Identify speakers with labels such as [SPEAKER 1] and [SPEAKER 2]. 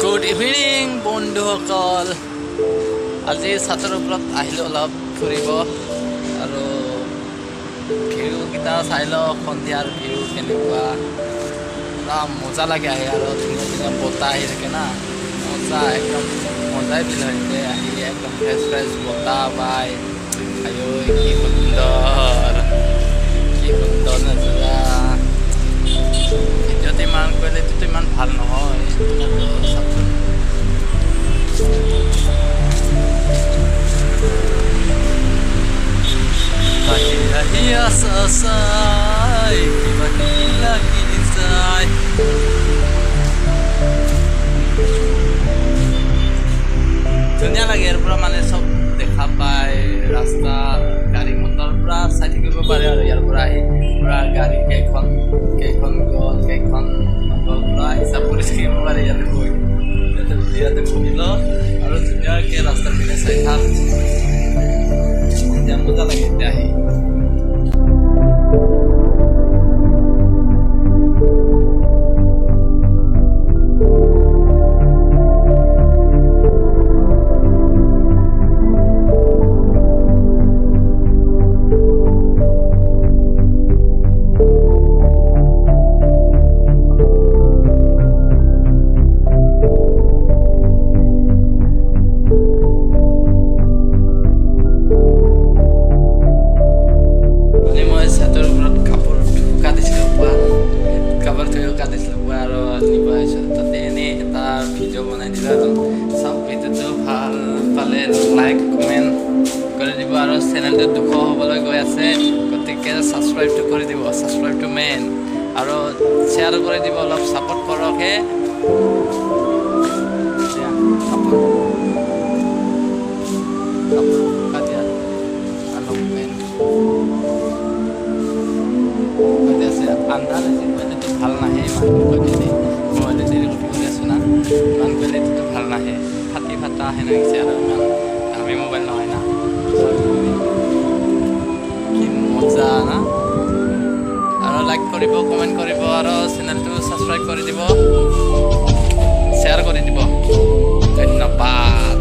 [SPEAKER 1] Good evening বন্ধুসকল। আজি ছাতৰ ওপৰত আহিলোঁ অলপ ফুৰিব আৰু ভিউকেইটা চাই লওঁ। সন্ধিয়াৰ ভিউ কেনেকুৱা, পূৰা মজা লাগে আহি। আৰু ধুনীয়া ধুনীয়া বতাহ আহি থাকে না, মজা, একদম মজাই ফিল হয় ইয়াতে আহি। একদম ফ্ৰেছ ফ্ৰেছ বতাহ পায়। আঐ, কি সুন্দৰ, কি সুন্দৰ নজাৰা! ভিডিঅ'টো ইমান কোৱালিটিটো ইমান ভাল নহয়, তথাপিও চাওকচোন। আহি আহি আছা চাই, কিবা কিবি লাগি যায়। ধুনীয়া লাগে। ইয়াৰ পৰা মানে চব দেখা পায়, ৰাস্তা, গাড়ী মটৰ পুৰা চাই থাকিব পাৰে। আৰু ইয়াৰ পৰা আহি পুৰা গাড়ী কেইখন কেইখন গ'ল, কেইখন নগ'ল, পুৰা হিচাপ কৰি থাকিব পাৰে ইয়াতে বহি। ইয়াতে বহি ল আৰু ধুনীয়াকৈ ৰাস্তাৰ পিনে চাই থাক। এতিয়া মজা লাগে এতিয়া আহি। মানে মই ছাতৰ ওপৰত কাপোৰ শুকা দিছিলোঁ পুৱা, কাপোৰ ধুই শুকা দিছিলোঁ পুৱা আৰু নিব আহিছোঁ। তাতে এনেই এটা ভিডিঅ' বনাই দিলোঁ। আৰু চব ভিডিঅ'টো ভাল পালে লাইক, কমেণ্ট কৰি দিব। আৰু চেনেলটো 200 হ'বলৈ গৈ আছে, গতিকে ছাবস্ক্ৰাইবটো কৰি দিব। ছাবস্ক্ৰাইবটো মেইন। আৰু শ্বেয়াৰ কৰি দিব, অলপ ছাপোৰ্ট কৰকহে। এতিয়া কাপোৰ কাপোৰ শুকা দিয়া আৰু পেণ্ট শুকাই আছে। আন্ধাৰ হৈছে, কোৱালিটিটো ভাল নাহে ইমান কোৱালিটি। মোবাইলতে ৰেকৰ্ডিং কৰি আছোঁ না, ইমান কোৱালিটিটো ভাল নাহে, ফাটি ফাটা হেন হৈছে। আৰু ইমান দামী মোবাইল নহয় না। কি মজা না? আৰু লাইক কৰিব, কমেণ্ট কৰিব আৰু চেনেলটো ছাবস্ক্ৰাইব কৰি দিব, শ্বেয়াৰ কৰি দিব। ধন্যবাদ।